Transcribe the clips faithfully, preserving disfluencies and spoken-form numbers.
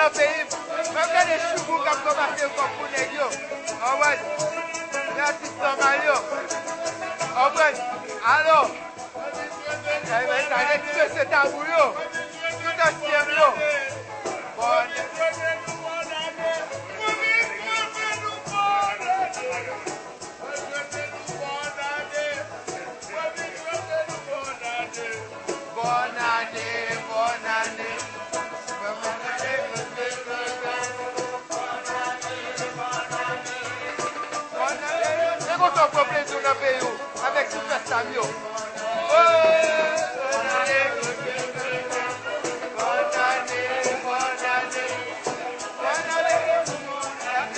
Nan peyi m, mwen gade Choubou k ap ranmase kòb pou nèg yo. Anmwey, men atis nòmal yo. Anmwey, alò, eh, men sa, ti mesye Tabou yo, tout ansyen yo. Bòn Bòn ane, bòn ane. Bòn ane. Se konsa w pran plezi w nan peyi w avèk ti fèt sa m yo. Oh, bòn ane, bòn ane, bòn ane.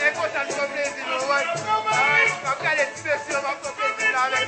E konsa n pran plezi nou, wè. Ay, m ap gade ti mesye yo, m ap pran plezi m la avèk